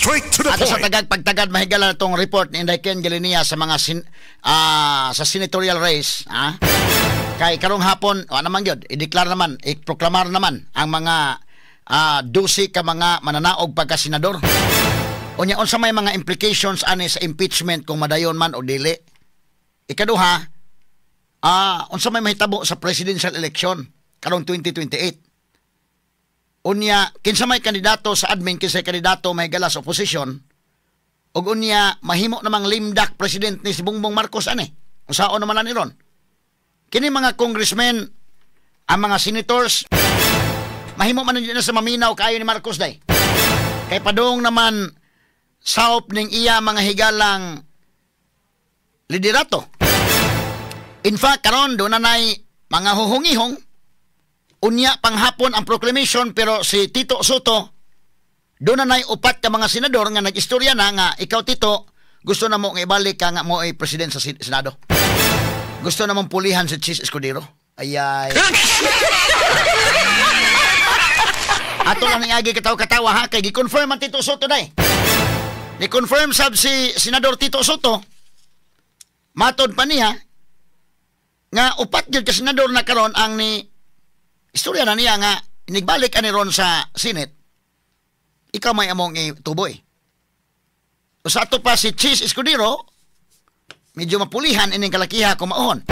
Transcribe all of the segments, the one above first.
Straight to the Ato sa point. tagag pagtagad, mahigala na tong report ni Inday Ken Galinia sa mga sa senatorial race, ha? Kay karong hapon, wa naman gyud, i-declare naman, i-proklamar naman ang mga 12 ka mga mananaog pagka senador. Unya, unsa may mga implications ani sa impeachment kung madayon man o dili? Ikaduha, unsa may mahitabo sa presidential election karong 2028? Unya, kinsa may kandidato sa admin, kinsa kandidato may gala sa opposition, ug unya mahimo namang lame duck president ni si Bongbong Marcos ani. Unsaon naman ani ron? Kini mga congressmen, ang mga senators, mahimo man na sa maminaw kaayo ni Marcos day. Kay padung naman saop ning iya mga higalang liderato. In fact, karon doon na nay mga huhungihong. Unya panghapon ang proclamation, pero si Tito Sotto doon na nay upat ka mga senador nga nag-istorya na nga ikaw, Tito, gusto na mo nga ibalik ka nga mo ay president sa Senado. Gusto na mong pulihan si Chiz Escudero. Ayay. Ato lang ning agi katawa-katawa ha, kay gi-confirm ang Tito Sotto day. Ni-confirm sab si Senador Tito Sotto. Matod pa niya nga upat gyud ka senador na karon ang ni istorya na niya nga inigbalik ani ron sa Senate. Ikaw may among ituboy. O sa ato pa si Chiz Escudero, medyo mapulihan ining kalakiha kung maon.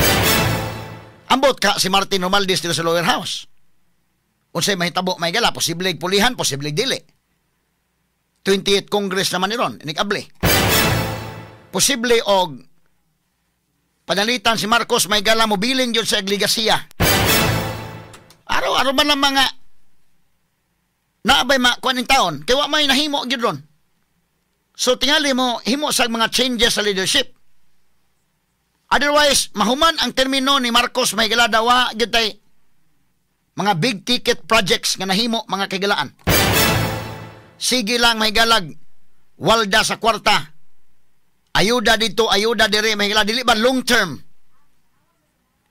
Ambot ka si Martin Romualdez dito sa lower house. Unsay mahitabo may gala, posible pulihan, posible dili. 28 Congress naman ni ron, inig-abli. Posible og panalitan si Marcos may gala mobilin yun sa ligasiya. Araw-araw man lang mga naabay makuha ng taon, kaya wa may nahimo gyud ron. So tingali mo, himo sa mga changes sa leadership. Otherwise, mahuman ang termino ni Marcos may gala dawa gyud tay mga big ticket projects nga nahimo mga kaigalaan. Sige lang may galag, walda sa kwarta. Ayuda dito, ayuda dire, may gala dili ba long term?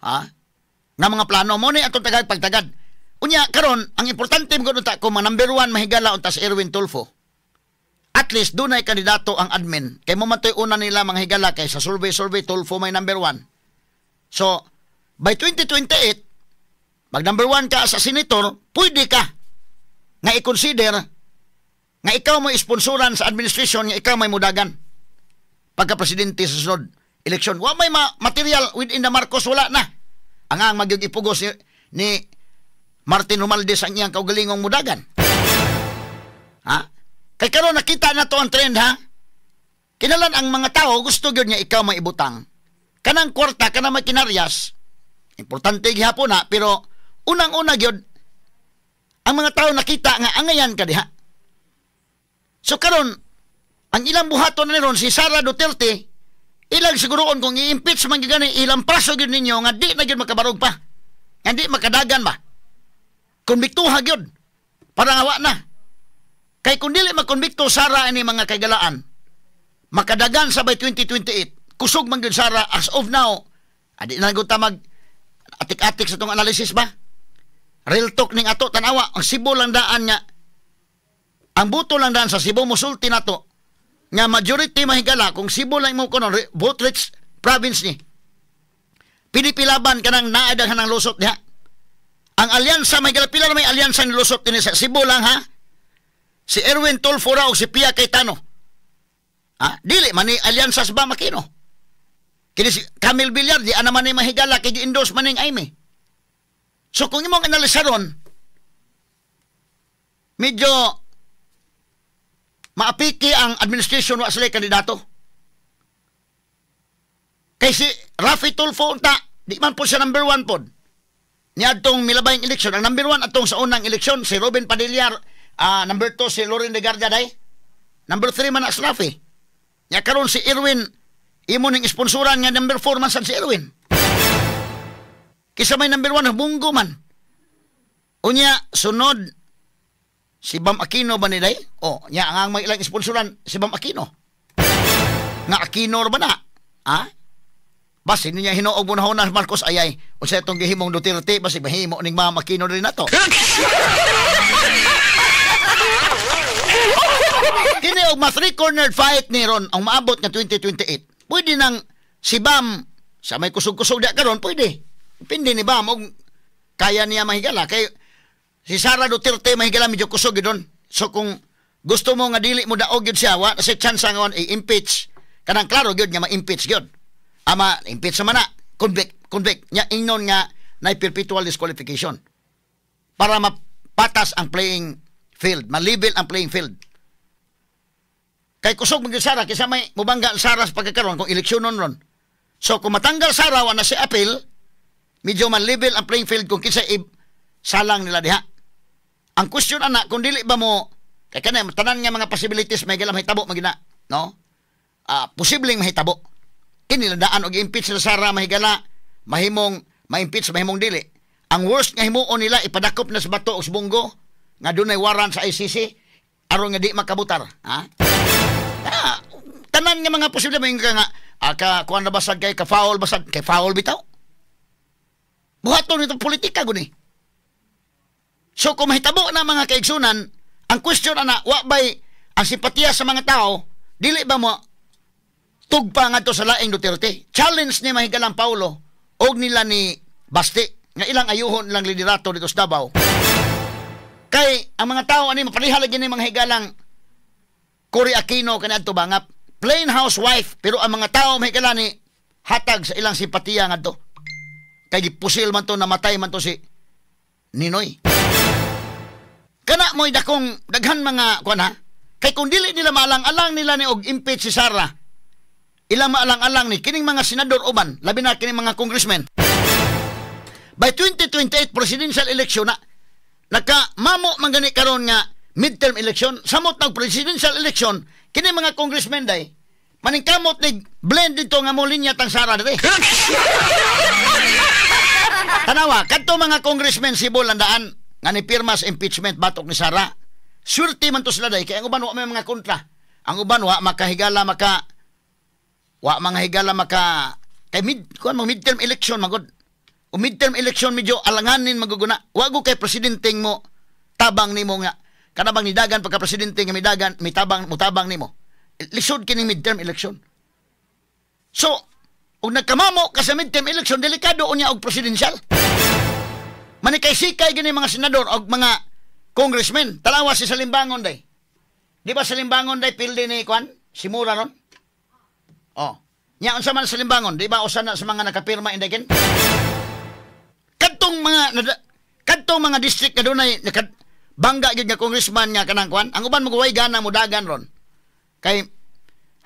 Ha? Nga mga plano mo ni atong tagag pagtagad. Unya karon ang importante mo unta kung mga number 1 mahigala unta si Erwin Tulfo. At least dunay kandidato ang admin. Kay mo man to'y una nila mga higala kay sa survey Tulfo may number 1. So by 2028 mag number 1 ka sa senator, pwede ka nga i-consider nga ikaw mo sponsoran sa administration nga ikaw may mudagan pagka presidente sa sunod eleksyon. Wa may material within the Marcos, wala na. Ang magyug ipugos ni Martin Romualdez ang iyang kaugalingong mudagan. Ha? Kay karon nakita na to ang trend ha. Kinalan ang mga tao gusto gyud nga ikaw maibutang. Kanang kwarta kanang may kinaryas. Importante gihapon na, pero unang-una gyud ang mga tao nakita nga angayan ka diha. So karon ang ilang buhaton na ron si Sara Duterte, ilang siguroon kung i-impeach man gyud gani, ilang paso gyud ninyo nga di na gyud makabarog pa. Nga di makadagan ba. Konbiktuha gyud. Para nga wa na. Kay kung dili makonbikto Sara ani mga kaigalaan, makadagan sa by 2028, kusog man gyud Sara as of now. Adi na gyud ta mag atik-atik sa tong analysis ba? Real talk ning ato tanawa, ang Cebu lang daan nga ang buto lang daan sa Cebu mosulti nato nga majority mahigala kung Cebu lang mo kuno vote rich province ni. Pinipilaban kanang naadaghan ng lusot diha. Ang alyansa mahigala pila na may alyansa ni lusot dinhi sa Cebu lang ha. Si Erwin Tulfo ra og si Pia Cayetano. Ha? Dili man ni alyansa sa Bam Aquino. Kini si Camille Villar di ana man ni mahigala kay gi-endorse man ning Imee. So kung imong analisaron medyo maapiki ang administration wa sila kandidato. Kay si Raffy Tulfo unta, di man po siya number 1 pod. Niadtong milabayng eleksyon, ang number 1 atong sa unang eleksyon si Robin Padilla, number 2 si Loren Legarda day. Number 3 man si Raffy. Nya karon si Erwin imo ning sponsoran nga number 4 man sad si Erwin. Kisa may number 1 Bunggo man. Unya sunod si Bam Aquino ba ni day? O, nya ang may ilang sponsoran si Bam Aquino. Nga Aquino ba na? Ha? Basi niya hinuog mo na Marcos ayay. O sa itong gihimong Duterte, basi mahimo ning Bam Aquino rin na to. Kini og ma three cornered fight ni ron ang maabot nga 2028, pwede nang si Bam sa may kusog-kusog di karon, pwede. Depende ni Bam og kaya niya, mahigala, kay si Sara Duterte, mahigala, medyo kusog gyud. So kung gusto mo nga dili mo daog gyud siya, wa sa chance nga i-impeach kanang klaro gyud nga ma-impeach gyud. Ama impeach naman na, convict, convict nya, ingnon nga na perpetual disqualification para mapatas ang playing field, ma-level ang playing field. Kay kusog man gyud Sara kaysa may mubangga ang Sara sa pagkakaroon kung eleksyonon ron. So kung matanggal Sara, wa na si appeal, medyo ma-level ang playing field kung kinsa salang nila diha. Ang question ana, kung dili ba mo kay kanay tanan nga mga possibilities may galam mahitabo magina, no? Posibleng mahitabo. Kini daan og impeach na Sara, mahigala, mahimong ma-impeach, mahimong dili. Ang worst nga himuon nila, ipadakop na sa Bato og Bong Go nga dunay warrant sa ICC aron nga di makabutar, ha? Tanan nga mga posible may nga ka kuan na basag kay ka foul, basag kay foul bitaw. Buhaton nito politika guni. So kung mahitabo na, mga kaigsunan, ang question ana, wa bay ang simpatiya sa mga tao, dili ba mo tugpa ngadto sa laing Duterte? Challenge ni mahigalang Paulo og nila ni Basti nga ilang ayuhon lang liderato dito sa Davao. Kay ang mga tao ani mapaliha lagi ni mga higalang Cory Aquino kaniadto ba nga plain housewife, pero ang mga tao, mahigala, ni hatag sa ilang simpatiya ngadto. Kay gipusil man to, namatay man to si Ninoy. Kana mo'y dakong daghan mga kuan ha. Kay kung dili nila maalang-alang nila ni og impeach si Sara, ilang maalang-alang ni kining mga senador uban, labi na kining mga congressmen. By 2028 presidential election na, naka mamo man gani karon nga midterm election, samot nag presidential election, kini mga congressmen day maningkamot ni blend dito nga mo linya tang Sara diri. Tanawa, kadto mga congressmen Sibol landaan nga ni pirma sa impeachment batok ni Sara. Swerte man to sila day kay ang uban wa may mga kontra. Ang uban wa makahigala maka wa mga higala maka kay mid kuan mo midterm election magod. O midterm election medyo alanganin maguguna. Wa go kay presidenteng mo tabang nimo nga kana bang nidagan pagka presidente nga midagan mitabang mutabang nimo. Lisod kining midterm election. So, og nagkamamo ka sa midterm election, delikado unya og presidential. Manikay sikay gini mga senador og mga congressmen. Tanawa si Salimbangon day. Di ba Salimbangon day pildi ni kuan? Si Mura ron? Oh. Nya unsa man Salimbangon, di ba usa na sa mga nakapirma indagen? Kadtong mga district nga dunay bangga gyud nga congressman nga kanang kuan, ang uban maguway gana mo dagan ron. Kay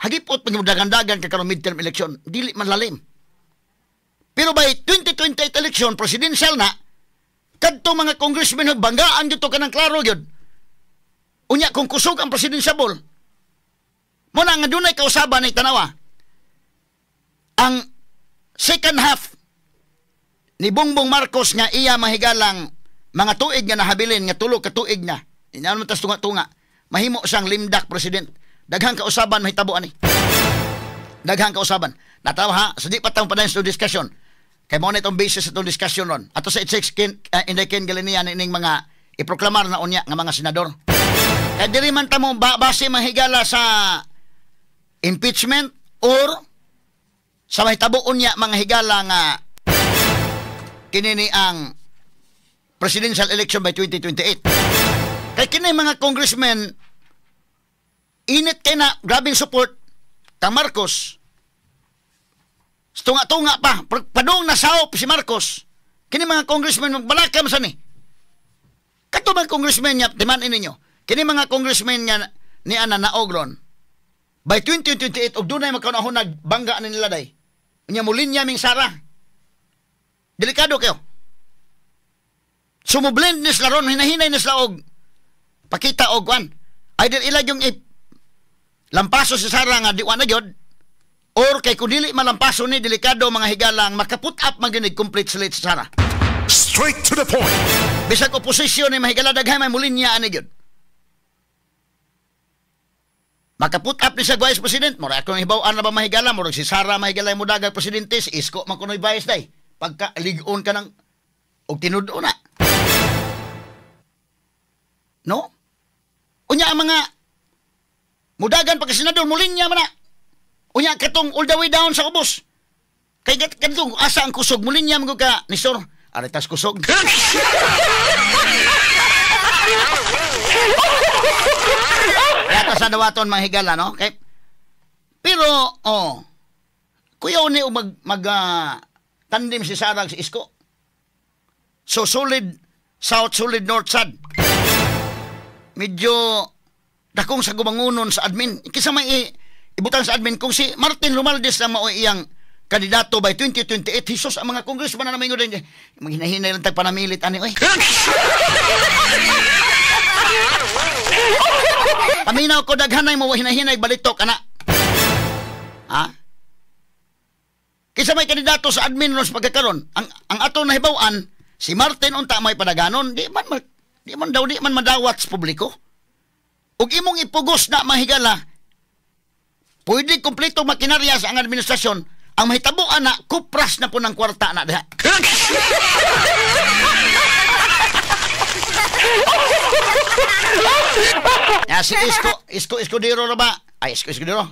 hagipot pag dagan-dagan kay karon midterm election, dili man lalim. Pero by 2028 election, presidential na, kadtong mga congressmen banggaan dito kanang klaro gyud. Unya kung kusog ang presidential, mo na nga dunay kausaban ni tanawa. Ang second half ni Bongbong Marcos nga iya mahigalang mga tuig nga nahabilin nga 3 ka tuig na. Inaano man tas tunga-tunga. Mahimo siyang lame duck president. Daghang kausaban mahitabo ani. Daghang kausaban. Natawa ha, so di pa tang padayon sa discussion. Kay mo na itong basis sa itong discussion ron. Ato sa 86 ken Inday Ken Galenia ining mga iproklamar na unya nga mga senador. Kay diri man ta mo ba, base mahigala sa impeachment or sa mahitabo unya mga higala nga kinini ang presidential election by 2028. Kay kini mga congressmen init kay na grabing support kang Marcos. Tunga-tunga pa, padung nasawop si Marcos. Kini mga congressmen magbalakam sa ni. Kato mga congressmen nga timan ninyo. Kini mga congressmen nga ni ana naog ron. By 2028 og dunay magkaunahon nagbangga ni nila day. Unya mulinya ming Sara. Delikado kayo. Sumublend ni sila ron, hinahinay ni sila og pakita og kwan. Either ila yung lampaso si Sara nga di wa na gyud or kay kung dili malampaso ni, delikado mga higalang makaput up man gyud complete slate sa Sara. Straight to the point. Bisag oposisyon ni mahigala, daghay may mulinya ani gyud. Makaput up ni sa vice president, mura akong hibaw-an na ba mahigala, murag si Sara mahigala mo dagag presidente, si Isko man kuno'y vice day. Pagka ligon ka ng og tinud-o na. No? Unya ang mga Mudagan pagka senador, mulinya man na. Unya katong all the way down sa ubos. Kay kadtong asa ang kusog, mulinya man ka ni sir. Aretas kusog. Yata sa dawaton mga higala, no? Okay. Pero, oh, kuyaw ni mag tandem si Sarag si Isko. So, solid South, solid North sad. Medyo dakong sa gumangunon sa admin. Kisa may ibutang sa admin kung si Martin Romualdez na mao iyang kandidato by 2028, Jesus, ang mga congressman na naman yun, maghinahinay lang tagpanamilit ani oy. Paminaw ko daghanay mo hinahinay balitok ana. Ha? Kisa may kandidato sa admin ron sa pagkakaron, ang ato nahibaw-an si Martin unta may padaganon, di man madawat sa publiko. Ug imong ipugos na mahigala, pwede kumpleto makinarya sa ang administrasyon, ang mahitabo ana kupras na po ng kwarta na diha. Ya, si Isko Escudero ra ba? Ay, Isko Escudero.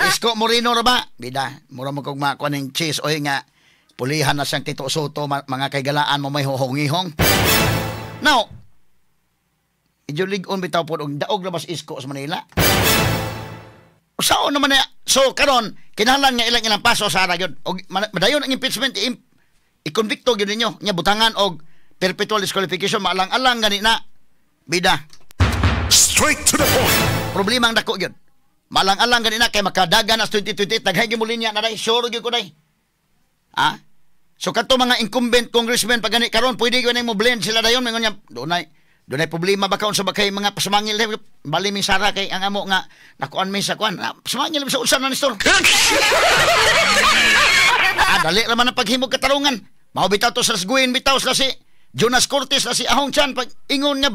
Isko Moreno ra ba? Bida, mura mo kog makuha ning cheese oy nga pulihan na siyang Tito Soto, mga kaigalaan mo may hohongihong. Now, medyo lig-on bitaw po og daog na ba si Isko sa Manila? Sao naman na, so karon kinahanglan nga ilang ilang paso sa ara gyud. Og madayon ang impeachment, i-convicto gyud ninyo nya butangan og perpetual disqualification, maalang-alang gani na. Bida. Straight to the point. Problema ang dako gyud. Maalang-alang gani na kay makadagan as 2028 daghay gyud mo linya na day, sure gyud ko day. Ha? So kadto mga incumbent congressmen pag gani karon pwede gyud mo blend sila dayon mingon niya dunay problema ba kaon sa bakay mga pasumangil bali mi sara kay ang amo nga nakuan mi sa kuan pasumangil sa usan na Nestor. Ah, dali ra man ang paghimog katarungan. Mao bitaw to sa Sguin bitaw sila si Jonas Cortez na si Ahong Chan pag ingon nga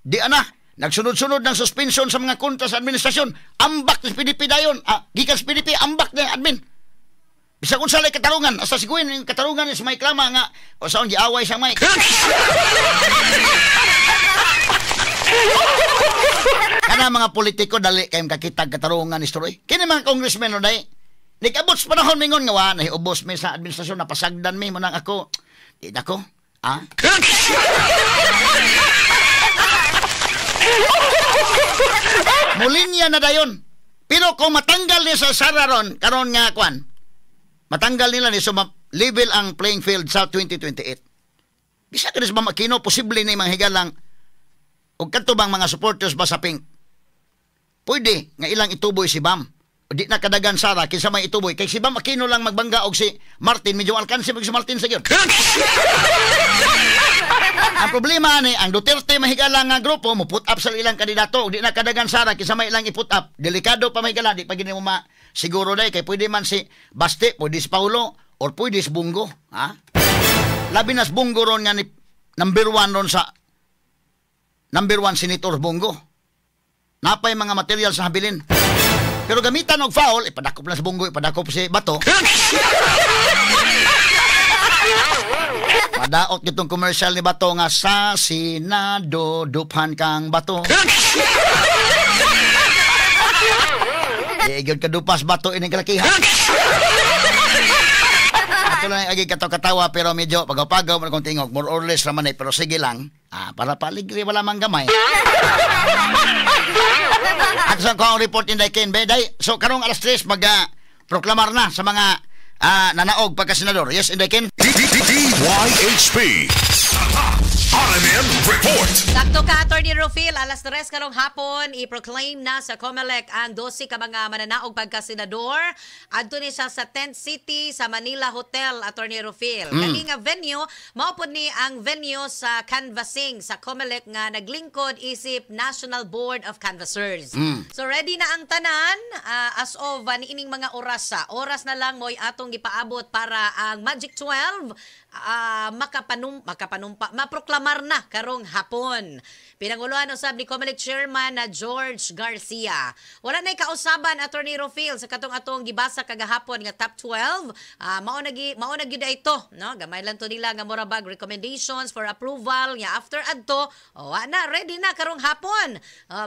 di ana nagsunod-sunod ng suspension sa mga kontra sa administrasyon, ambak sa PDP dayon, gikan sa PDP ambak ng admin. Bisag unsa lay katarungan, hasta si Gwen yung katarungan is may klama nga o saon giaway sa mic. Kana mga politiko dali kayong kakitag katarungan ni Stroy. Kini mga congressmen no day. Nigabot sa panahon mingon nga wa nahiubos mi sa administrasyon, napasagdan mi mo nang ako. Di nako. Ah? Mulinya na dayon. Pero kung matanggal ni sa Sara ron, karon nga kwan, matanggal nila ni so level ang playing field sa 2028. Bisa ka sa Aquino, posible na yung mga higalang o kadto bang mga supporters ba sa Pink? Pwede nga ilang ituboy si Bam. O di na kadagan Sara kinsa may ituboy. Kay si Bam Aquino lang magbangga og si Martin, medyo alkansi mag si Martin sa gyud. Ang problema ni ang Duterte mahigala nga grupo mo put up sa ilang kandidato og di na kadagan Sara kinsa may ilang i-put up. Delikado pa mahigala, di pa gini mo ma siguro day kay pwede man si Baste, pwede si Paulo or pwede si Bungo, ha? Labi na si Bungo ron nga ni number 1 ron sa number 1 Senator Bungo. Napay mga material sa habilin. Pero gamitan og foul, ipadakop na si Bungo, ipadakop si Bato. Madaot gitong commercial ni Bato nga sa Senado duphan kang Bato. Di gyud kadupas Bato ining kalakihan. Ato lang agi katawa pero medyo pagaw-pagaw man kung tingog, more or less raman eh, pero sige lang. Ah, para paligri wala mang gamay. At sa kong report in Ken Beday. So karong alas 3 mag proklamar na sa mga nanaog pagka-senador. Yes, Inday Ken. DYHP. RMN Report. Sakto ka, Attorney Rufil, alas 3 karong hapon, i-proclaim na sa COMELEC ang 12 ka mga mananaog pagka-senador. Adto ni siya sa Tent City sa Manila Hotel, Attorney Rufil. Kani nga venue, mao pod ni ang venue sa canvassing sa COMELEC nga naglingkod isip National Board of Canvassers. So ready na ang tanan as of niining mga oras sa. Oras na lang mo'y atong gipaabot para ang Magic 12 makapanumpa, maproklamar Giproklamar na karong hapon. Pinanguluhan usab ni COMELEC Chairman na George Garcia. Wala na kausaban, Attorney Rofil, sa katong atong gibasa kagahapon nga top 12. Mao na gyud ito, no? Gamay lang to nila nga mura bag recommendations for approval nga after adto, oh, wa na ready na karong hapon.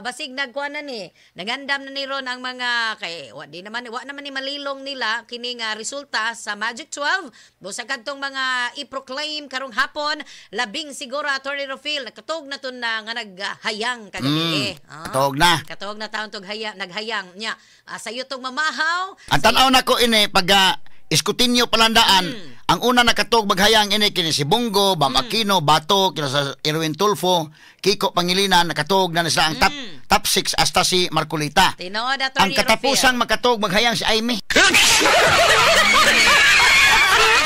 Basig nagkuan na ni. Nagandam na ni ron ang mga kay wa di naman wa naman ni malilong nila kini nga resulta sa Magic 12. Busa kadtong mga i-proclaim karong hapon, labing siguro, Attorney Rofil, nakatog na to na nga naghayang kagabi. Katog na. Katog na taon tog haya, naghayang nya. Sayo tong mamahaw. Ang tan-aw nako ini pag iskutinyo palandaan, ang una nakatog maghayang ini kini si Bong Go, Bam Aquino, Bato, kina sa Erwin Tulfo, Kiko Pangilinan, nakatog na sila ang top top 6 hasta si Marcoleta. Tinuod, Attorney Ang katapusang makatog maghayang si Imee.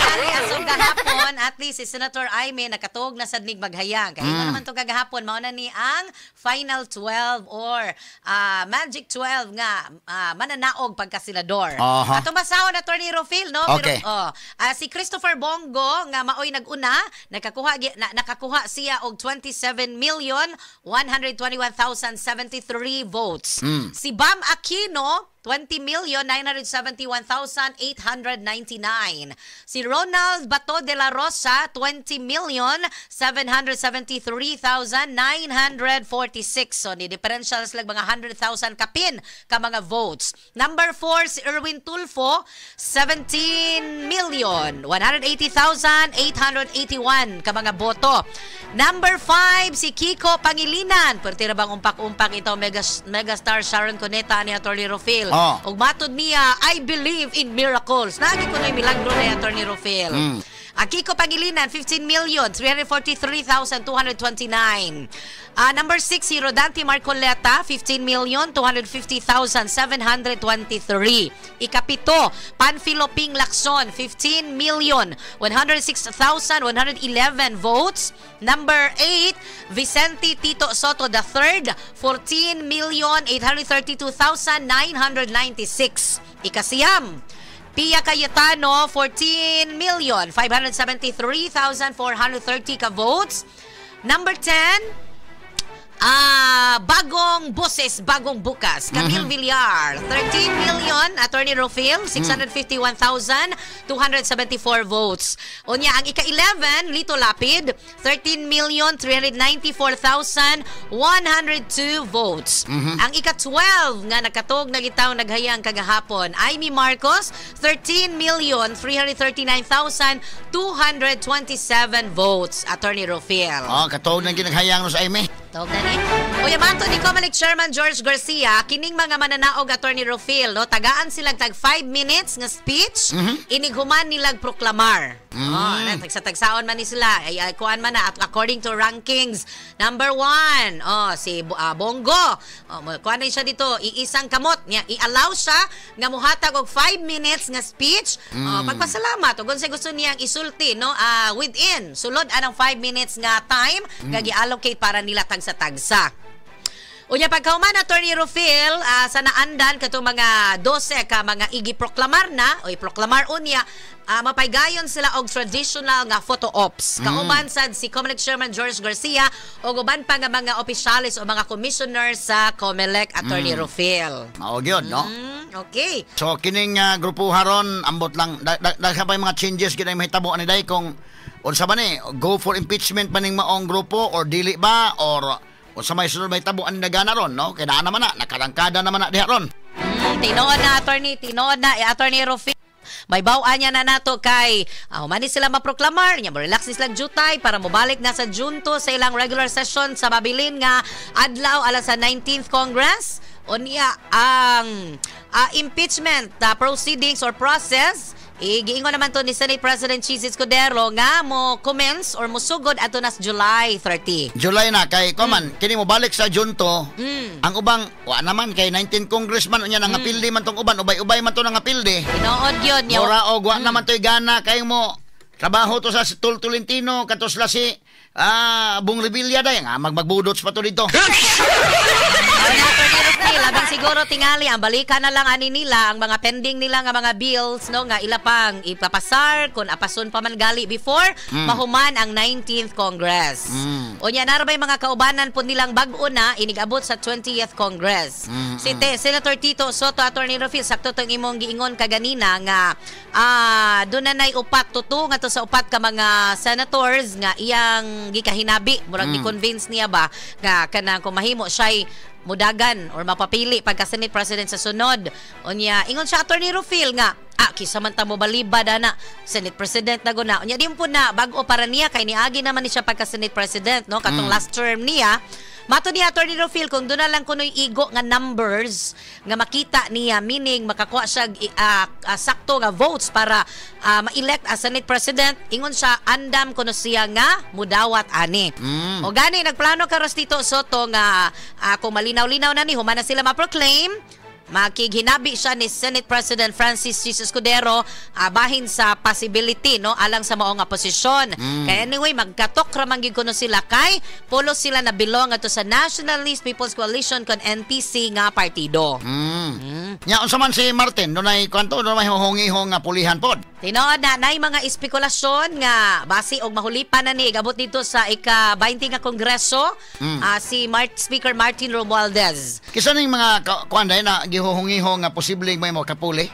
Ali asong gahapon, at least si Senator Imee nakatuog na sad nig maghayang. Kay mm. naman to kagahapon, mao na ni ang final 12 or Magic 12 nga mananaog pagka-senador. Ato basahon, Attorney Rofil, no? Okay. Pero, oh, si Christopher Bong Go nga maoy nag-una, nakakuha siya og 27,121,073 votes. Si Bam Aquino, 20,971,899. Si Ronald Bato de la Rosa, 20,773,946. So, ni differential sila mga 100,000 kapin ka mga votes. Number 4, si Erwin Tulfo, 17,180,881 ka mga boto. Number 5, si Kiko Pangilinan. Pwerte ra bang umpak-umpak ito, megastar Sharon Cuneta ni Attorney Rofil. Oh. Ug matod niya, "I believe in miracles." Naagi ko na yung milagro ni Attorney Rofil. Ang Kiko Pangilinan, 15,343,229. Number 6, si Rodante Marcoleta, 15,250,723. Ikapito, Panfilo Ping Lacson, 15,106,111 votes. Number 8, Vicente Tito Sotto III, 14,832,996. Ikasiyam, Pia Cayetano, 14,573,430 ka votes. Number 10, bagong boses, bagong bukas. Camille Villar, 13 million, Attorney Rofil, 651,274 votes. Unya, ang ika-11, Lito Lapid, 13,394,102 votes. Ang ika-12 nga nakatog na gitaw naghayang kagahapon, Imee Marcos, 13,339,227 votes, Attorney Rofil. Oh, katog nang ginaghayang no sa Imee. Tawag na ni. Uy, mato ni Comelec Chairman George Garcia, kining mga mananaog, Attorney Rofil, no, tagaan silang tag 5 minutes nga speech, inighuman nilag proklamar. Oh, na, tagsa-tagsaon man ni sila. Ay, kuan man na according to rankings. Number 1, oh, si Bong Go. Oh, kuan na siya dito, iisang kamot niya, i-allow siya nga muhatag og 5 minutes nga speech. Oh, pagpasalamat ug unsay gusto niyang isulti, no, within sulod anang 5 minutes nga time nga gi-allocate para nila tagsa-tagsa. Unya pagkahuman, Attorney Rofil, sa naandan katong mga 12 ka mga igi-proklamar na o i-proklamar unya, mapaygayon sila og traditional nga photo ops. Kauban sad si Comelec Chairman George Garcia ug uban pa nga mga opisyales o mga commissioners sa Comelec, Attorney Rofil. Mao gyud, no? Okay. So kining grupo haron ambot lang daghan pa yung mga changes gid ay mahitabo ani day kung unsa ba ni go for impeachment ba ning maong grupo or dili ba or unsa may sunod mahitabo ani nagana ron, no? Kay naa naman na nakarangkada naman na diha ron. Tinuod na, Attorney, tinuod na, eh, Attorney Rofil. May baw-an niya na nato kay humani sila maproklamar niya, mo-relax ni sila jutay para mobalik na sa June 2 sa ilang regular session sa mabilin nga adlaw alas sa 19th Congress. Unya ang impeachment proceedings or process, igiingon naman to ni Senate President Chiz Escudero nga mo commence or musugod ato nas July 30. July na kay kuman kini mo balik sa June 2. Ang ubang wa naman kay 19 congressman unya nangapildi man tong uban, ubay-ubay man to nangapildi. Tinuod yun niya. Mura og wa naman to'y gana kay mo trabaho to sa Tul Tolentino kato sila si Bong Revilla day nga magmagbudots pa to dito. Wala, Attorney Rufil, labing siguro. Siguro tingali ang balikan na lang ani nila ang mga pending nila nga mga bills, no, nga ila pang ipapasar kung apason pa man gali before mahuman ang 19th Congress. Unya naa bay mga kaubanan po nilang bag-o na inigabot sa 20th Congress. Si Senator Tito Sotto, Attorney Rofil, sakto tong imong giingon kaganina nga doon na nay upat tuto nga to sa upat ka mga senators nga iyang gikahinabi, murag gi-convince niya ba nga kanang kung mahimo siya'y mudagan or mapapili pagka Senate President sa sunod. Unya ingon siya, Attorney Rufil, nga kisa man ta mo balibad ana, Senate President na guna. Unya di po na bag-o para niya kay niagi naman ni siya pagka Senate President, no, katong last term niya. Mato niya, Attorney Rufil, kung doon na lang kuno'y igo nga numbers nga makita niya, meaning makakuha siya sakto nga votes para ma-elect as Senate President, ingon siya, andam kuno siya nga mudawat ani. O gani nagplano karos Tito Sotto nga kung malinaw-linaw na ni human na sila ma-proclaim, makighinabi siya ni Senate President Francis Jesus Escudero bahin sa possibility, no, alang sa mao nga posisyon. Kaya anyway, magkatok ra man gyud kuno sila kay pulo sila na belong ato sa Nationalist People's Coalition kon NPC nga partido. Nya unsa man si Martin, dunay kwanto, dunay hongi-hong nga pulihan pod? Tinuod na nay mga espekulasyon nga basi og mahulipan na ni gabot dito sa ika-20 nga kongreso si Speaker Martin Romualdez. Kisa ning mga kuan day na gihuhungihong nga posibleng may makapuli?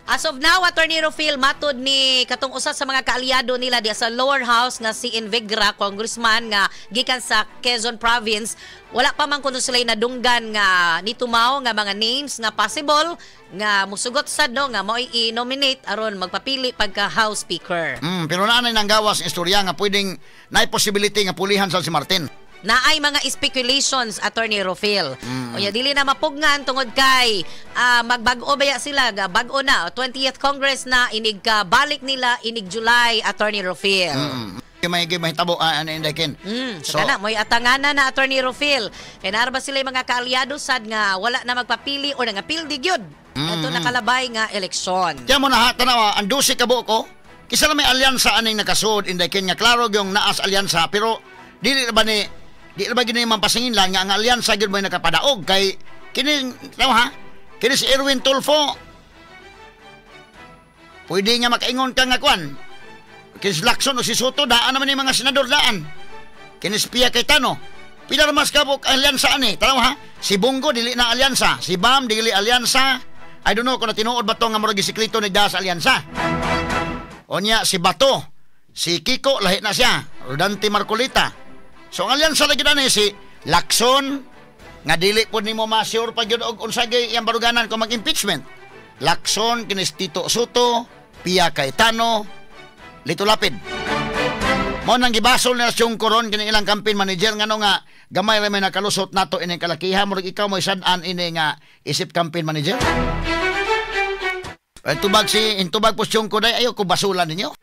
As of now, Attorney Rofil, matod ni katong usa sa mga kaalyado nila diya sa lower house nga si Envigra, congressman nga gikan sa Quezon Province, wala pa man kuno sila nadunggan nga nitumaw nga mga names nga possible nga musugot sad, no, nga mo'y i-nominate aron magpapili pagka House Speaker. Pero naa nang gawas istorya nga pwedeng naay possibility nga pulihan sa si Martin. Naay mga speculations, Attorney Rofil. Unya dili na mapugnan tungod kay magbag-o baya sila, bag-o na 20th Congress na inig balik nila inig July, Attorney Rofil. May mahitabo ano indakin. So, kana mo'y atangana na, Attorney Rofil. Kay naa ba sila yung mga kaalyado sad nga wala na magpapili or nga pildi gyud adto nakalabay nga eleksyon. Kaya mo na ha, tanawa, ang 12 ka buok, kisa na may alyansa aning nakasuod indakin nga klaro yung naas alyansa, pero dili na ba ni di ba gini man pasingin lang nga ang alyansa gyud mo'y nakapadaog kay kini, tama ha, kini si Erwin Tulfo pwede nga makaingon ka nga kwan kini si Lacson o si Sotto, daan naman yung mga senador daan kini si Pia Cayetano, pila ra mas kabuk alyansa ani, tanaw ha, si Bongo dili na alyansa, si Bam dili alyansa. I don't know kung natinuod ba to nga murag gisikreto ni da sa alyansa. Onya si Bato, si Kiko lahi na siya, Rodante Marcoleta. So ang alyansa lagi na ni si Lacson nga dili pod nimo ma-sure pa gyud og unsa gyud iyang baruganan kung mag-impeachment. Lacson kini si Tito Sotto, Pia Cayetano, Lito Lapid. Mao nang gibasol nila siyong koron kini ilang campaign manager ngano nga gamay ra may nakalusot nato ining kalakiha, murag ikaw mo sad-an ini nga isip campaign manager. Ay, tubag si intubag po siyong ko day ayo ko basulan ninyo.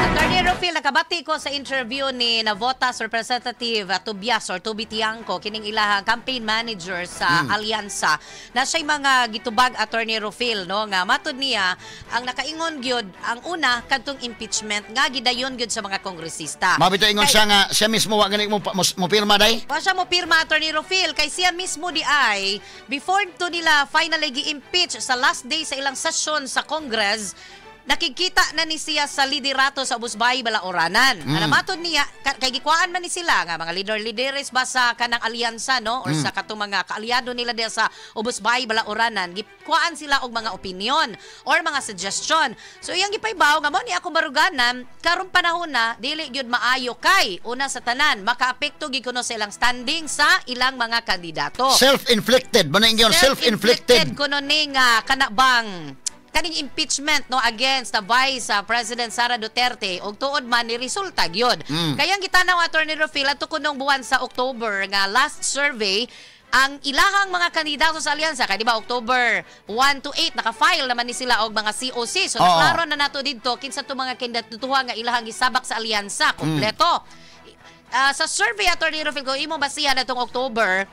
Attorney Rufil, nakabati ko sa interview ni Navotas Representative Tobias or Toby Tiangco, kining ilahang campaign manager sa Alyansa. Na siya'y mga gitubag, Attorney Rufil, no, nga matud niya ang nakaingon gyud ang una kadtong impeachment nga gidayon gyud sa mga kongresista. Mabito ingon siya nga siya mismo wa gani mo pirma day. Wa siya mo pirma, Attorney Rufil, kay siya mismo di ay before to nila finally gi-impeach sa last day sa ilang session sa Congress, nakikita na ni siya sa liderato sa Ubusbay Balaoranan. Matod niya kay gikuhaan man ni sila nga mga leader-leaders ba sa kanang alyansa, no, or sa katong mga kaalyado nila diya sa Ubusbay Balaoranan, gikuhaan sila og mga opinion or mga suggestion. So iyang gipaybaw nga mo ni ako baruganan karong panahon na dili gyud maayo kay una sa tanan makaapekto gyud kuno sa ilang standing sa ilang mga kandidato. Self-inflicted, ba na ingon self-inflicted kuno ni nga kana bang kaning impeachment, no, against the Vice President Sara Duterte og tuod man ni resulta gyud. Kaya ang gitanaw, Attorney Rufil, ato kunong buwan sa October nga last survey ang ilahang mga kandidato sa alyansa kay di ba October 1 to 8 naka-file naman ni sila og mga COC. So naklaro na nato didto kinsa to mga kandidatuha nga ilahang gisabak sa alyansa kompleto. Sa survey, Attorney Rufil, kung imo basihan atong October,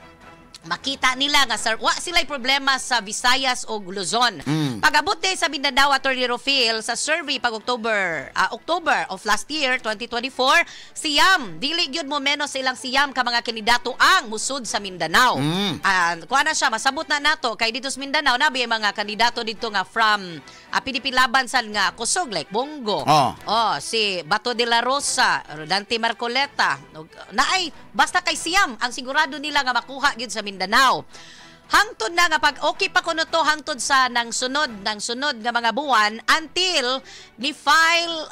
Makita nila nga sir, wa sila'y problema sa Visayas o Luzon. Pag-abot din sa Mindanao, Attorney Rofil, sa survey pag October October of last year, 2024, siyam, dili gyud mo menos sa ilang 9 ka mga kandidato ang musud sa Mindanao. Kuha na siya, masabot na nato kay dito sa Mindanao nabi ang mga kandidato dito nga from PDP Laban sad nga kusog like Bong Go. Oh, si Bato de la Rosa, Dante Marcoleta. Naay basta kay 9 ang sigurado nila nga makuha gyud sa Mindanao. Hangtod na nga pag okay pa kuno to hangtod sa nang sunod nga mga buwan until ni file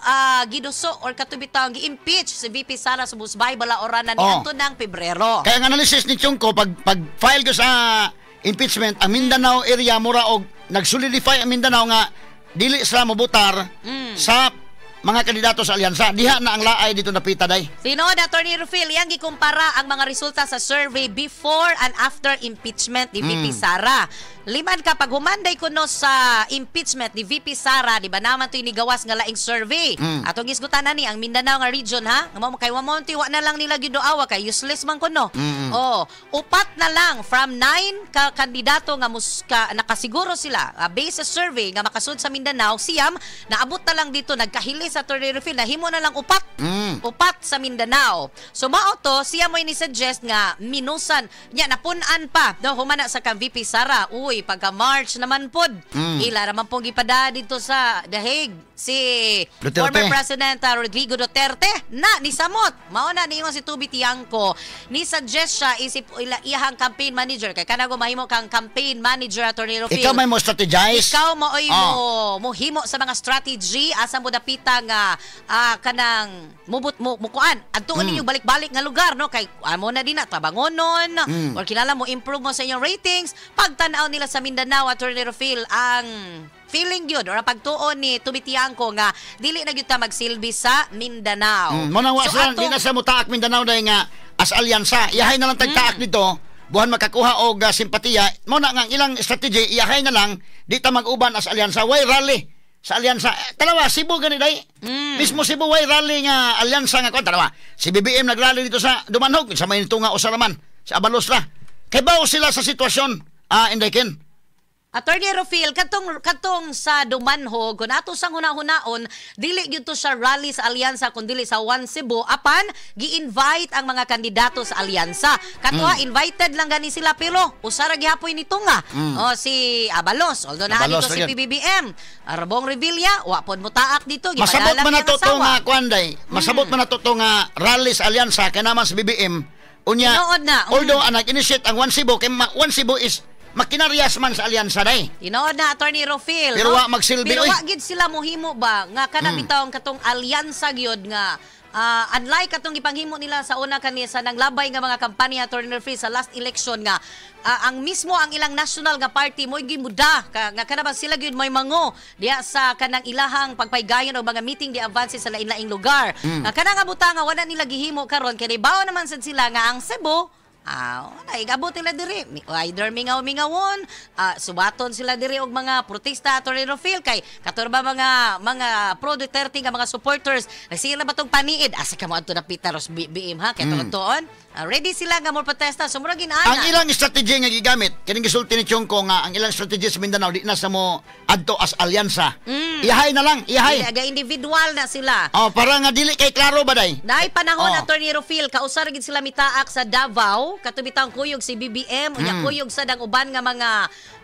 giduso or katubitang gi-impeach si VP Sara sa Busbay Balaoran na ni adto ng Pebrero. Kaya ang analysis ni Chungko, pag file ko sa impeachment, ang Mindanao area mura og nag-solidify ang Mindanao nga dili sila mobotar sa mga kandidato sa alyansa. Diha na ang laay dito napita day. Tinuod, Attorney Rufil, yang gikumpara ang mga resulta sa survey before and after impeachment ni VP Sara. Liman ka pag humanday kuno sa impeachment ni VP Sara, di ba naman to'y nigawas nga laing survey. Atong gisgutan na ni ang Mindanao nga region ha. Nga mo kay wa mo wa na lang nila giduawa kay useless man kuno. Oh, upat na lang from 9 ka kandidato nga mus, ka, nakasiguro sila based sa survey nga makasud sa Mindanao, 9 naabot na lang dito, nagkahili sa Attorney Rufil, nahimo na lang upat. Upat sa Mindanao. So mao to siya mo ni suggest nga minusan nya napun-an pa no humana sa kang VP Sara. Uy, pagka March naman pod. Ila raman pong gipada dito sa The Hague si Duterte. Former President Rodrigo Duterte na ni samot. Mao na niingon si Toby Tiangco. Ni suggest siya isip ila iyahang campaign manager kay kanang mahimo kang campaign manager, Attorney Rufil. Ikaw may mo strategize. Ikaw mo oy mo mohimo sa mga strategy asa mo dapita nga kanang mubut mo mukuan adtuon ninyo balik-balik nga lugar no kay amo na din na tabangonon or kilala mo improve mo sa inyong ratings. Pagtan-aw nila sa Mindanao, Attorney Rufil, ang feeling yun or ang pagtuon ni Toby Tiangco nga dili na gyud ta magsilbi sa Mindanao. Mo nang wa So, sila, di na sa mutaak Mindanao dahil nga as alyansa. Iyahay na lang tagtaak dito buhan makakuha og simpatiya. Mo na nga ang ilang strategy, iyahay na lang di ta mag-uban as alyansa. Way rally sa alyansa. Eh, tanawa, Cebu gani day. Mismo Cebu way rally nga alyansa nga kuan. Tanawa, si BBM nagrally dito sa Dumanhog sa may nga usa raman si Abalos ra. Kay bawo sila sa sitwasyon, Inday Ken. Attorney Rofil, katong katong sa Dumanhog, kung ato sang huna-hunaon, dili gyud to sa rally sa alyansa kun dili sa One Cebu apan gi-invite ang mga kandidato sa alyansa. Katuha invited lang gani sila pero usa ra gihapoy nito nga. Oh, si Abalos, although naa Abalos dito si ra gyud. PBBM. Arbong Revilla, wa pod mo taak dito, Masabot gipadalang man na niyang to to asawa. nga kuan day. Masabot man na to nga rally sa alyansa kay naman sa BBM. Unya, Tinuod na. Although ang nag-initiate ang One Cebu kay One Cebu is makinarias man sa alyansa day. Tinuod na, Attorney Rofil. Pero no? wa magsilbi, Pero oy. wa gid sila mohimo ba nga kana bitawng katong alyansa gyud nga unlike katong gipanghimo nila sa una kani sa nanglabay nga mga kampanya, Attorney Rofil, sa last election nga ang mismo ang ilang national nga party mo gimuda ka, nga kana ba sila gyud may mango diha sa kanang ilahang pagpaygayon og mga meeting di avance sa lain-laing lugar. Nga kana nga buta nga wala nila gihimo karon kay bawo naman sad sila nga ang Cebu naigabot nila diri. Either mingaw-mingawon, subaton sila diri og mga protesta, Attorney Rofil, kay kator ba mga pro Duterte nga mga supporters nagsige na ba tong paniid asa ka mo adto na Pitaros BM ha kay tuon ready sila nga mo protesta so murag ginana. Ang ilang strategy nga gigamit, kining gisulti ni Chongko nga ang ilang strategy sa Mindanao di na sa mo adto as alyansa. Iyahay na lang, iyahay. Dili, aga individual na sila. Oh, para nga dili kay klaro ba day? Naay panahon, Attorney Rofil, kausar gid sila mitaak sa Davao, katubitang kuyog si BBM, unya kuyog sa dang uban nga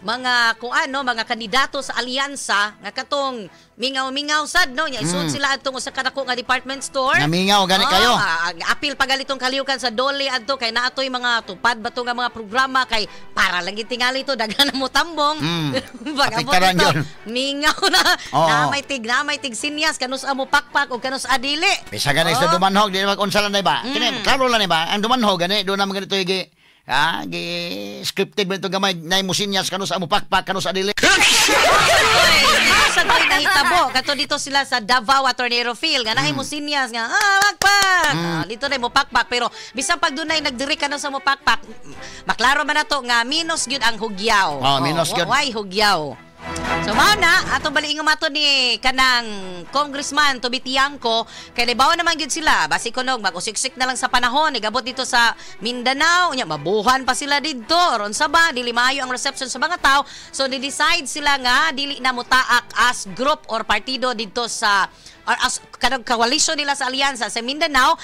mga kuan no, mga kandidato sa alyansa nga katong mingaw-mingaw sad no, nya isud sila adtong usa ka dako nga department store. Namingaw gani kayo. Apil pagalitong kaliukan sa Dole adto kay naatoy mga tupad ba to nga mga programa kay para lang gid tingali to daghan na mo tambong. Pag-abot Apektaran dito, yun. mingaw na. Na may tig sinyas kanus amo pakpak o kanus adili. Bisa gani sa Dumanhog, di mag unsa lang na ba? Kini klaro lang na ba? Ang Dumanhog gani do naman ganito gi gi scripted ba ito gamay na musinyas kanu sa amo pakpak kanu sa dili. Sa to'y nahitabo kato dito sila sa Davao, Attorney Rofil, nga naay mo sinyas nga pakpak. Dito na mo pakpak pero bisan pag dunay nagdiri ka na sa mo pakpak maklaro man nato nga minus gyud ang hugyaw. Oh, minus gyud. Why hugyaw? So mao na atong baliing mato ni kanang Congressman Toby Tiangco kay nabaw naman gyud sila basi kunog mag-usiksik na lang sa panahon nigabot dito sa Mindanao nya mabuhan pa sila didto ron sa ba dili maayo ang reception sa mga tao, so ni-decide sila nga dili na motaak as group or partido didto sa or as kanang coalition nila sa alyansa sa Mindanao.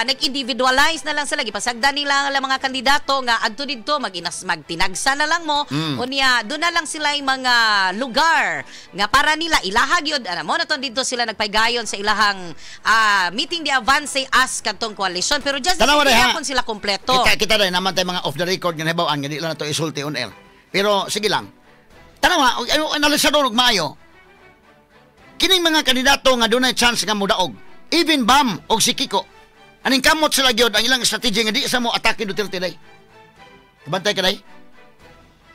Nag-individualize na lang sila, gipasagdan nila ang mga kandidato nga adto didto maginas magtinagsa na lang mo. Unya do na lang sila yung mga lugar nga para nila ilahag yun. Ano mo na to didto sila nagpaygayon sa ilahang meeting de avance as kadtong coalition, pero just Tanawa hindi na, ha? hapon sila kompleto. Kita kita naman tayo mga off the record nga nahibaw-an nga di lang na to isulti on air. Pero sige lang. Tanawa, og ano analisador og maayo. Kining mga kandidato nga dunay chance nga modaog, even Bam og si Kiko, aning kamot sila gyud ang ilang strategy nga di sa mo atake Duterte day. Bantay ka day.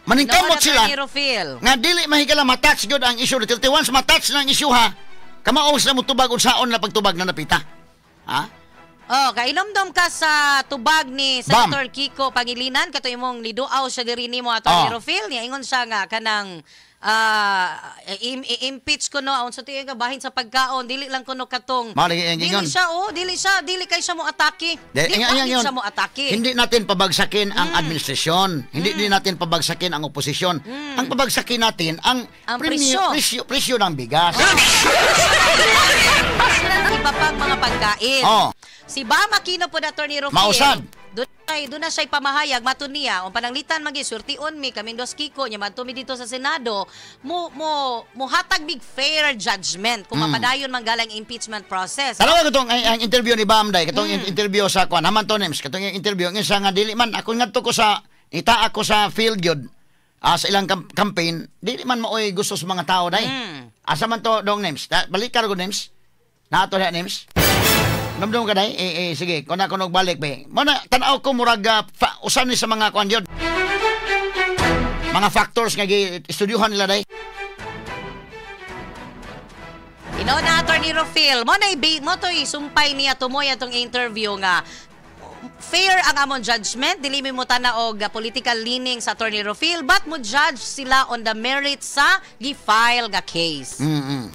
Maningkamot No, sila Attorney Rufil. nga dili mahigala matouch gyud ang issue Duterte. Once matouch na ang issue ha, kamao sila motubag unsaon na pagtubag na napita. Ha? Oh, kainomdom ka sa tubag ni Bam. Senator Kiko Pangilinan kato imong niduaw siya diri nimo, Attorney Oh. Rufil, niya ingon siya nga kanang impeach ko no unsa tiyo nga bahin sa pagkaon dili lang kuno katong Mao lagi ang dili ingon. siya oh dili siya dili kay siya mo atake. Di Ingon. siya mo atake. Hindi natin pabagsakin ang administrasyon. Hindi din natin pabagsakin ang oposisyon. Ang pabagsakin natin ang, Ang presyo. presyo ng bigas. Iba pang mga pagkain. Oh. Si Bam Aquino po na Attorney Rufil. Mausad. Doon na siya'y pamahayag, mato niya, o pananglitan magi surtion mi kaming dos Kiko nya madto mi dito sa Senado, mo mo mohatag mig fair judgment kung mapadayon man galang impeachment process. Tanawa katong ang interview ni Bam day, katong interview sa kwan, Haman Tonems, katong interview nga sa nga dili man ako ngadto ko sa ita ako sa field gyud sa ilang campaign, dili man maoy gusto sa mga tao day. Asa man to dong names? Balik ka names. Naato na names. Namdom ka day? Eh, sige, kung ako balik be. Mo na tan-aw ko murag usan ni sa mga kwan gyud. Mga factors nga gi-estudyuhan nila day. Ino na Attorney Rufil, mo na mo to'y sumpay niya tumoy atong interview nga fair ang among judgment, dili mi mo tana og political leaning sa Attorney Rufil, but mo judge sila on the merits sa gi-file nga case.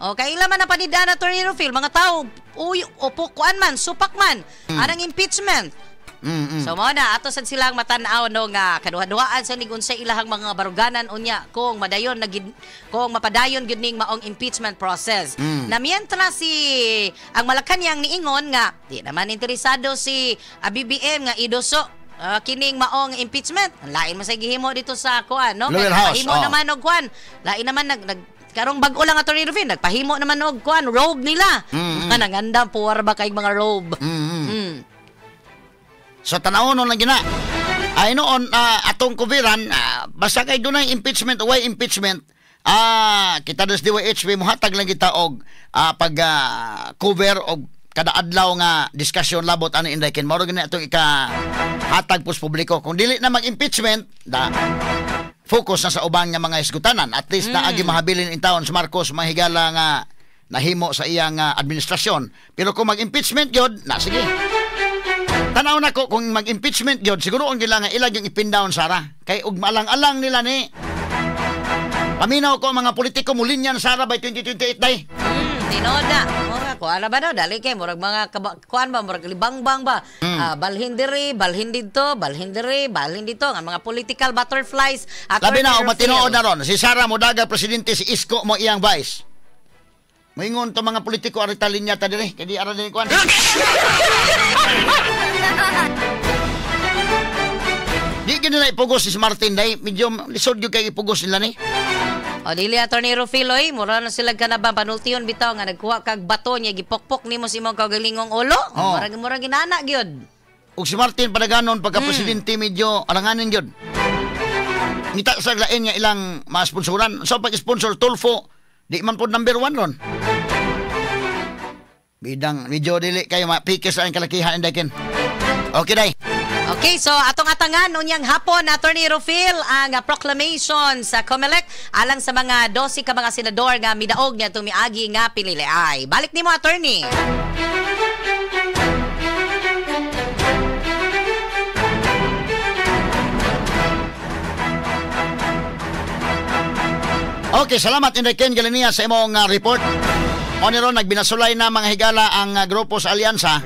Okay, ila man ang panidaan Attorney Rufil, mga tao uy opo kuan man, supak man, anang impeachment. So mo na ato sad silang matan-aw no nga kaduha-duhaan sa nig unsa ilahang mga baruganan unya kung madayon na gid, kung mapadayon gyud ning maong impeachment process. Na mientras si ang Malacañang niingon nga di naman interesado si BBM nga iduso kining maong impeachment. Ang lain man sa gihimo dito sa kuan no. Lower House, nagpahimo oh. naman og kuan. Lain naman nag karong bag-o lang Attorney Rufin, nagpahimo naman og kuan robe nila. Nangandam puwar ba kay mga robe. So tan-awon lang gina. Ay noon atong kubiran basta kay dunay impeachment o way impeachment, kita des DYHP mohatag lang kita og pag cover og kada adlaw nga diskusyon labot ani Inday Ken. Mao ra gini atong ika hatag pos publiko. Kung dili na mag-impeachment, da focus na sa uban nga mga isgutanan. At least naagi mahabilin in taon sa Marcos mahigala nga nahimo sa iyang administrasyon. Pero kung mag-impeachment gyud, na sige. Tanaw na ko kung mag-impeachment gyud, siguro ang gila nga ilag yung ipin down Sara. Kay og maalang-alang nila ni. Paminaw ko mga politiko mulinyan Sara by 2028 day. Tinoda. Mura ko ala ba no dali kay murag mga kuan ba murag libangbang ba. Balhin diri, balhin didto, balhin diri, balhin dito ang mga political butterflies. At labi na og matinood na ron si Sara modaga presidente, si Isko mo iyang vice. Moingon to mga politiko arita linya ta diri kay di ara din kuan. Di gid nila ipugos si Martin day, medyo lisod gyud kay ipugos nila ni. O dili Attorney Rufil oy, mura na sila ka na ba panultiyon bitaw nga nagkuha kag bato niya gipokpok nimo sa imong kaugalingong ulo. Oh. Murag mura ginana gyud. Ug si Martin padaganon pagka presidente medyo alanganin gyud. Ngita sa lain nga ilang ma-sponsoran. So pag-sponsor Tulfo, di man pod number 1 ron. Bidang medyo dili kayo mapikis ang kalakihan Inday Ken. Okay day. Okay, so atong atangan unyang hapon Attorney Rufil ang proclamation sa COMELEC alang sa mga 12 ka mga senador nga midaog niya tumiagi nga piniliay. Balik nimo Attorney. Okay, salamat Inday Ken Galinia sa imong report. O ni ron nagbinasulay na mga higala ang grupo sa Alyansa.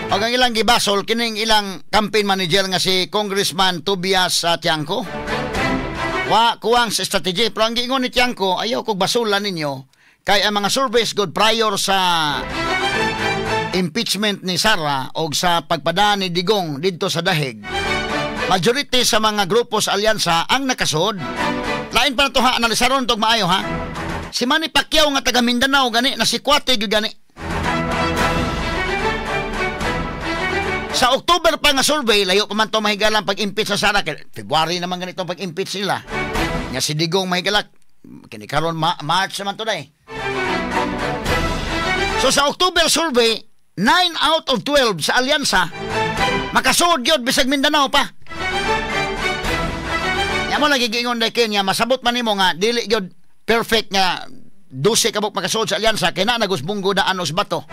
Og ang ilang gibasol kining ilang campaign manager nga si Congressman Tobias Tiangco. Wa kuwang sa strategy, pero ang giingon ni Tiangco, ayaw kog basulan ninyo kay ang mga surveys good prior sa impeachment ni Sara og sa pagpadaan ni Digong didto sa Dahig. Majority sa mga grupo sa Alyansa ang nakasod. Lain pa na to ha, analisaron tog maayo ha. Si Manny Pacquiao nga taga Mindanao gani na si Kwate gyud gani. Sa October pa nga survey, layo pa man to mahigalang pag-impeach sa Sara. February naman ganito pag-impeach nila. Nga si Digong mahigalak, kini karon March naman to day. So sa October survey, 9 out of 12 sa Alyansa makasuod gyud bisag Mindanao pa. Ya mo lagi giingon day Kenya, masabot man nimo nga dili gyud perfect nga 12 ka buok makasuod sa Alyansa kay na nagusbunggo daan os bato.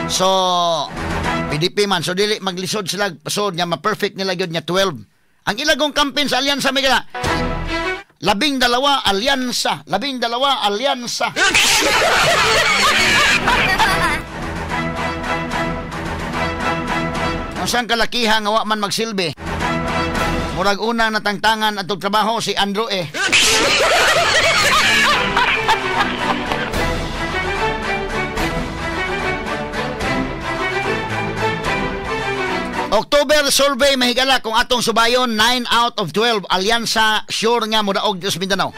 So PDP man, so dili maglisod sila sod nga ma-perfect nila gyud nga 12. Ang ilagong campaign sa Alyansa may gala 12 Alyansa, 12 Alyansa. Unsang kalakiha nga wa man magsilbi. Murag unang natangtangan atong trabaho si Andrew eh. October survey mahigala kung atong subayon 9 out of 12 Alyansa sure nga modaog sa Mindanao.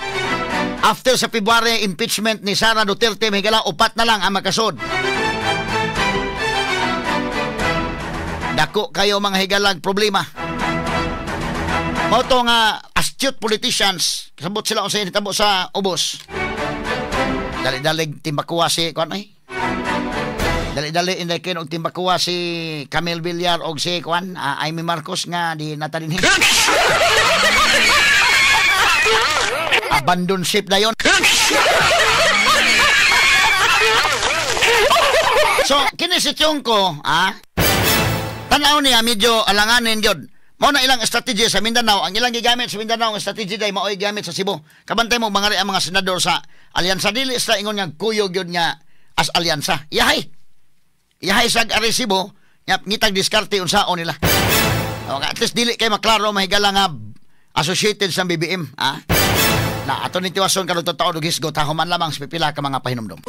After sa February impeachment ni Sara Duterte mahigala 4 na lang ang makasod. Dako kayo mga higalag problema. Mao to nga astute politicians kasabot sila unsay nitabo sa ubos. Dali-dalig timbakuwa si kuan ay. Dali-dali inday ken og timbakuwa si Camille Villar og si kuan Amy Marcos nga di nata dinhi. Abandon ship dayon. So kini si Tiongko, tan-aw niya medyo alanganin gyud. Mao na ilang strategy sa Mindanao. Ang ilang gigamit sa Mindanao ang strategy day mao'y gigamit sa Cebu. Kabantay mo mga ang mga senador sa Alyansa dili sila ingon nga kuyog gyud nga as Alyansa. Yahay. Yahay sa Arecibo, ngitag diskarte unsaon nila. Okay, at least dili kay maklaro mahigala nga associated sa BBM, ha? Na ato ni tiwason karon totoo og hisgot human lamang sa pipila ka mga pahinumdom.